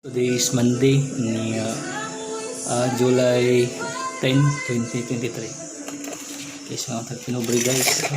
Today is Monday ni July 10, 2023. Okay, so ang tagpinobre, guys.